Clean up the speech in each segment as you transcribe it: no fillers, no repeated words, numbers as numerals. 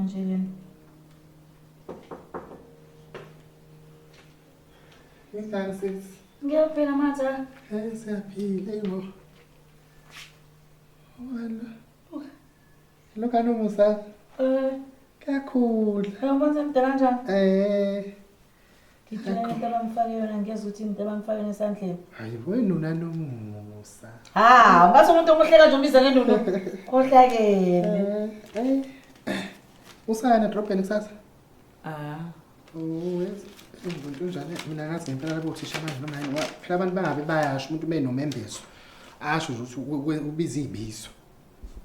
nje lena. Njani sisi? Ngiyaphila Matha. Eh siyaphila yebo. Wena. Lokho anomusa Kakhulu. Uyabona semdala kanjani? Eh. Ngitshela into abamfake yona ngiyezwa ukuthi into abamfake yona esandleni. Hayi wena unanomusa. Ha, ungathi umuntu omuhle kanje umbiza ngenunu. Khohlakele. Eh. Usaya edrobheni kusasa? Ah. Oh, yes. Umuntu unjani? Mina ngazi ngempela labo thisha manje noma yini. Ngoba phela abantu bangabe bayasho umuntu benomembeso. Asho nje ukuthi ubiza ibizo.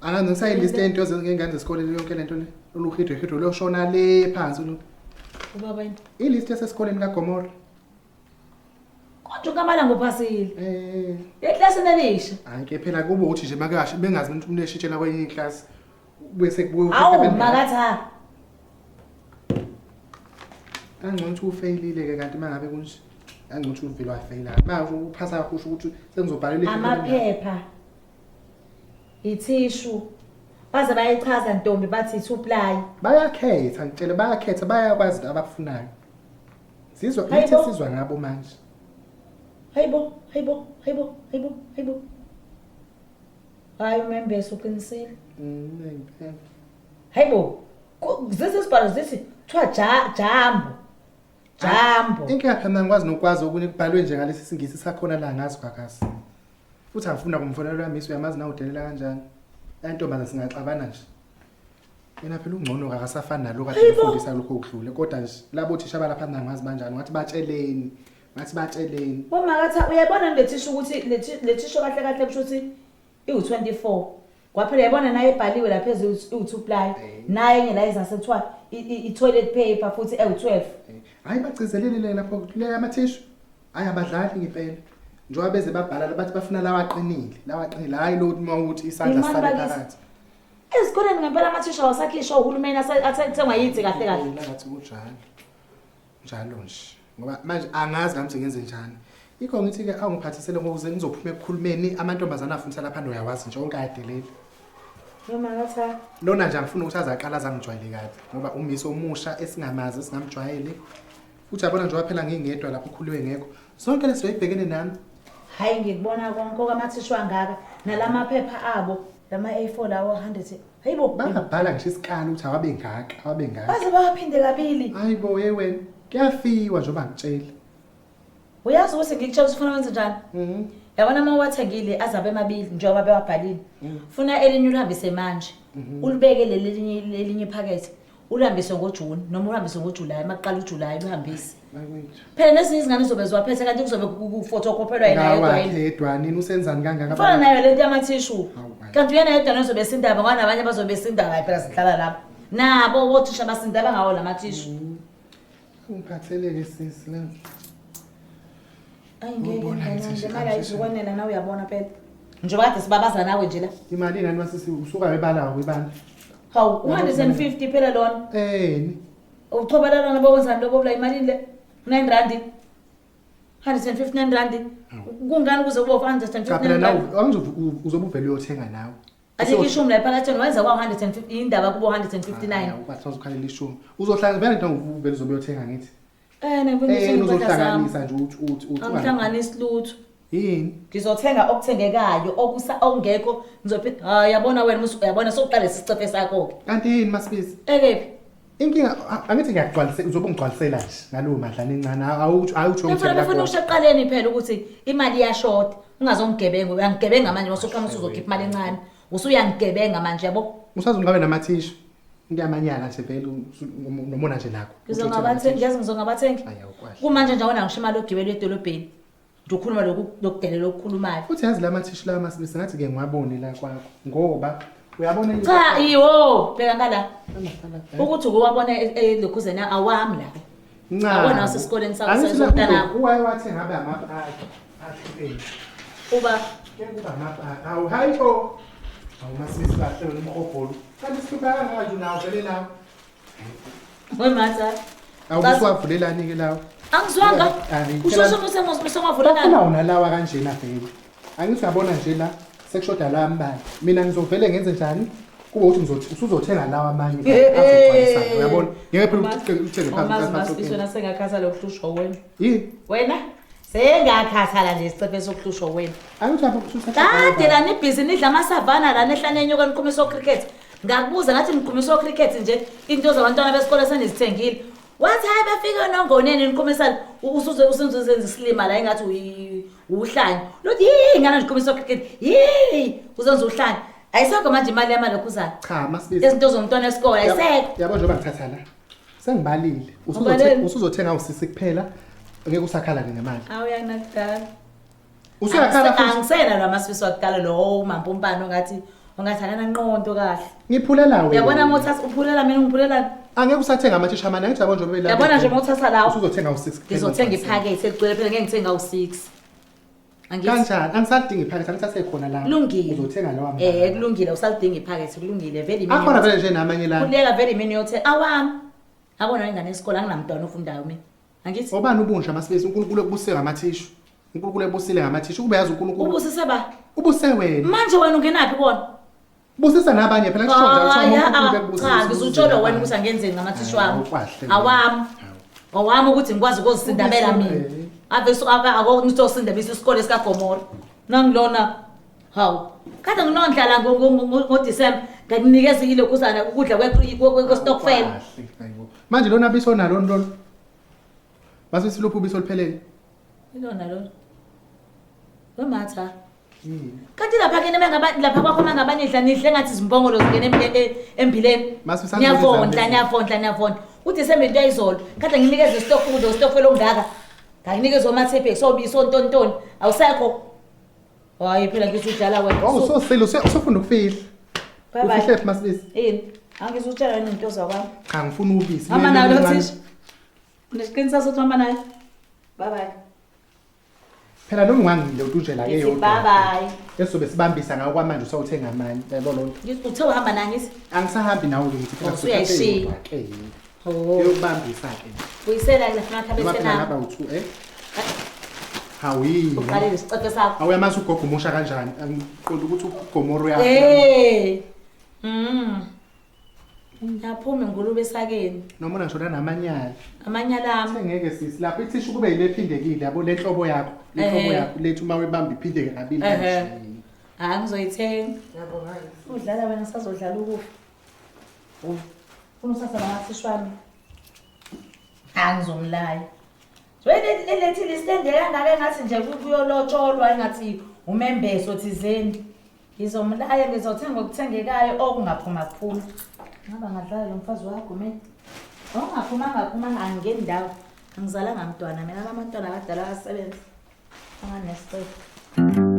Angazi ngisayilist into zengane zesikole yonke lento le. Oluhidwe hidwe loshona le phansi lo. Ubaba yini? Ilist yasesikoleni kaGomora. Kodwa uKamala ngophasile. Eh. Eklasini elisha. Hayi ke phela kube ukuthi nje makasho bengazi umuntu umuntu eshintshela kwenye iklasi. Bese kubuye Awu makatha. Angcono ukuthi ufeyilile ke kanti mangabe kunje. Angcono ukuthi uvele wafeyila. Manje uphasa kusho ukuthi sengizobhalela Amaphepha. Ithishu. Baze bayichaza ntombi bathi supply. Bayakhetha ngitshele bayakhetha bayakwazi abakufunayo. Sizwa Hayibo. ithi sizwa ngabo manje. Hayibo, hayibo, hayibo, hayibo, hayibo. Hayi umembeso uqinisile. Ngempela. Hayibo. Zithi isibhalo zithi kuthiwa ja jambo. Jambo. Inkinga phela mina ngikwazi nokwazi okunye kubhalwe nje ngalesi singisi sakhona la ngazi kwakazi. Futhi angifuna kumfonela uyamisa uyamazi na udelela kanjani. Ayi ntombazane singaxabana nje. Yena phela ungcono akasafani nalo kade Hayibo. ufundisa lokho okudlule kodwa nje labo thisha balapha nangazi banjani ngathi batsheleni ngathi batsheleni. Bomakatha uyayibona le thishu ukuthi le thishu kahle kahle kusho ukuthi iwu24. Kwaphela uyayibona naye ebhaliwe lapha phezulu iwu2 ply. Eh. Naye enye la izase kuthiwa i-toilet paper futhi ewu12. Hayi bagcizelelile lapho le amathishu. Hayi abadlali ngempela. Njengoba beze babhala la bathi bafuna lawa aqinile, lawa aqinile hayi lo uma uthi isandla Imali sisale bakithi. phakathi. Ezikoleni ngempela amathisha awasakhishwa uhulumeni athengwa yithi kahle kahle. Impela ngathi kunjalo. Njalo nje. Ngoba manje angazi nami ukuthi ngenze njani. Ikho ngithi ke awungiphathisele ngokuze ngizophuma ekukhulumeni amantombazana afundisa lapha noyawazi nje onke ayadelela. Bomakatha Lona nje angifuni ukuthi aze aqala azangijwayele kabi ngoba umiso omusha esingamazi esingamjwayele. Futhi yabona njengoba phela ngingedwa lapho ukhuliwe ngekho. Zonke lezi ibhekene nami. Hayi ngikubona konke okamathishu angaka nalamaphepha abo lama A4 lawo 100. Hayibo Bangabhala ngisho isikalo ukuthi awabe ngaka, awabe ngaka. baze bawaphinde kabili. Hayi bo ye wena, kuyafiwa njengoba ngitshela. Uyazi ukuthi ngikutshela ukuthi ufuna wenze njani? Yabona uma uwathengile azabe emabili njengoba bewabhalile. Funa elinye ulihambise manje. Ulibeke leli elinye lelinye iphakethe. Ulihambise ngoJune noma ulihambise ngoJuly, makuqala uJuly ulihambise. Bakwethu. Phela nezinye izingane zobe ziwaphethe kanti kuzobe kufotokopelwa yena yedwa yini. Ngawakhe nini usenzani kangaka? Fana nayo lento yamathishu. Hawu, hayi. Kanti uyena yedwa nozobe esindaba ngoba nabanye bazobe besindaba hayi phela sihlala lapha. Nabo bothisha basindaba ngawo lamathishu. Ungiphatheleke sisi la. Ayi ngeke Ubona mngani ngithi wami, nje le mali angisheshe. ayizukwanela nawe uyabona phela. Njengoba kade sibabaza nawe nje la. Imali nani masisi usuka webala webala. Hawu, 150 phela lona. Eh, Uchobela lona bokwenzani lobo la imalini le? 9 rand. 159 rand. Kungani kuze kube cha phela 159 nawe rand? angizovu uzobe uvele uyothenga nawe. Alikho ishumi la ephakatheni wenza kwa 150 indaba kubo 159. Ukwathi uzokhalela ishumi. Uzohlanga vele nto uvele uzobe uyothenga ngithi. Eh nengifuna Eh uzohlanganisa nje uthi uthi uthi. Angihlanganisi lutho. Yini? Ngizothenga okuthengekayo okusa okungekho ngizophinda hayi yabona wena uyabona sokuqala isicefe sakho ke. Kanti yini masibisi? Ekephi? Inkinga angithi ngiyagcwalise uzobe ungigcwalisela nje ngalowo madlana encane awuthi awuthi Ngifuna befuna usho ekuqaleni phela ukuthi imali iyashoda. Ungazongigebenga, uyangigebenga manje masuqhamuka usuzokhipha imali encane. Usuyangigebenga manje yabo. Usazongabe namathishu. Into yamanyala nje vele nomona nje nakho. Ngizongabathengi, yazi ngizongabathengi. Ayi, awukwazi. Kumanje nje awona ngisho imali yokugibela edolobheni. Nje ukhuluma lokhu lokudelela okukhulumayo. Futhi yazi la mathishu la masibisi ngathi ke ngiwabone la kwakho ngoba uyabona Cha, iwo, bheka ngala. Ukuthi ukuwabona elokhuzeni awami la. Awona wasesikoleni sakho sezomntanakho. Uwaye wathi ngabe amapaki ahlukene. Uba Ke kuba amapaki. Awu hayi bo. Awu masibisi kahle wena umhobholo. Kanti sihlupha kangaka nje nawo vele lawo. wematha. Awu usuwavulelani ke lawo? Angizwanga. Hayi, Usho phela- usengavula Bafuna nani? wona lawa kanjena vele. Angithi uyabona nje la sekushoda la mbali. Mina ngizovele ngenze njani? Kuba ukuthi ngizothi usuzothenga lawa amanye azogcwalisa, uyabona? Ngeke phela uthenge phansi Umazi phansi. Masibisi, wena sengakhathala ukuhlushwa wena. Yini? Wena sengakhathala nje isicephe sokuhlushwa wena. Angithi lapho usuthatha. Kade la nibhizi nidla amasavana la nehlane enyoka niqhumisa cricket. Ngakubuza ngathi niqhumisa cricket nje into zabantwana besikole senizithengile. Wathi hayi bafike nongoneni niqhumisana usuze usenze isilima la engathi uhlanya. Lothi yini ngana niqhumisa cricket. Yini uzenza uhlanya. Ayisekho manje imali yamalokhuzana. Cha, Masibisi. Izinto zomntwana esikole ayisekho. Yabo njengoba ngithatha la. Sengibalile. Ubalele? Usuzothenga usisi kuphela. Ngeke usakhala ke ngemali. Awuyanakudala. Usuyakhala futhi. Angisena lo Masibisi wakudala lo umampumpane ongathi akananqondo kahle. Ngiphulela wena. Yabona uma uthatha uphulela mina ungiphulela. Angeke usathenga amathisha amane, angithi yabo njengoba bela. Yabona nje uma uthatha lawo. Usuzothenga u6 kuphela. Ngizothenga iphakethe eligcwele phela, ngeke ngithenga u6. Angithi Kanjani? Angisadingi iphakethe, angithi khona la. Kulungile. Uzothenga lawa. Kulungile, usalidinga iphakethe, kulungile vele imini. Akhona vele nje namanye la. Kuleka vele imini yothe awami. Abona ingane yesikole, anginamntwana ofundayo mina. Angithi Obani ubunja Masibisi? uNkulunkulu ekubusise ngamathishu. uNkulunkulu ebusile ngamathishu. Kube yazi uNkulunkulu. Ubusise ba? Ubuse wena. Manje wena ungenaphi kona? Busisa nabanye phela, kusho njalo kuthiwa Hayi, uNkulunkulu ah, bekubusisa. cha, ngizutshela wena ukuthi angenzeni ngamathishu wami. Hawu, kwahle. Awami. Hawu. Owami ukuthi ngikwazi ukuzisindabela Ubusise, mina. eh. Ave so ave akongizosindabisa isikole sikaGomora. Nangilona hawu. Kade nginondlala ngoDecember ngakunikeza ilokhuzana ukudla kwe stokvel. Kwahle, hayibo. Manje lona biso nalo lolu. Masibisi, luphi ubiso oluphelele? Ilona lona. Wematha. Yini? Kanti lapha kini mengaba lapha kwakho mangaba nidla nidle ngathi izimbongolo zingena embileni. Masibisi, Niyavondla, angizame. niyavondla, niyavondla. UDecember into ayizolo. Kade nginikeza istock ukudla istokfela ongaka. Ngakunikeza omathephe sobiso ntontoni. Awusekho. Hayi phela ngithi udlala wena. Oh, usosile, usufunda ukufihla. Bye bye. Ufihle phi Masibisi? Yini? Angizutshela wena into zakwami. Cha, ngifuna ubisi. Hamba Leli nayo lo elincane. thisha. Unesiqiniseko sokuthi hamba nayo? Bye bye. Phela noma ungangile utujela ke Ngithi yodwa. bye bye. Esobe sibambisa ngawo kwamanje usawuthenga amanye. Yabo lonto. Ngithi uthe uhamba naye ngithi Angisahambi nawe ke, ngithi phela Oh, usuyayishiya. eyodwa ke. Oh. Eyokubambisa ke. Buyisela ke lafuna Noma khabethe phela nami. ngaba u2 eh. Hawu yini? Uqalile isicefe sakho. Awuyamazi ugogo umusha kanjani? Angiqonda ukuthi ugomoro yakhe. Eh. Ngiyaphuma ingulube esakeni. Noma ungasho namanyala. Amanyala ami. Sengeke sisi lapho ithishu kube yile ephindekile yabo le nhlobo yakho. Le nhlobo Ehhe. yakho lethu uma webamba iphindeke kabili Ehhe. kanje. Hayi ngizoyithenga. Ngiyabonga. Udlala wena, sazodlala ukufa. Ufuna usasa namathishu wami. Angizomlaya. Wena lethi listende kangaka engathi nje kuyolotsholwa engathi umembeso thizeni. Ngizomlaya, ngizothenga okuthengekayo okungaphuma kuphuma. Ngaba ngadlala lo mfazi wakho mina. Ongaphuma ngaphuma angingeni ndawo. Angizalanga mntwana mina, abantwana abadala basebenza. Anganesicefe.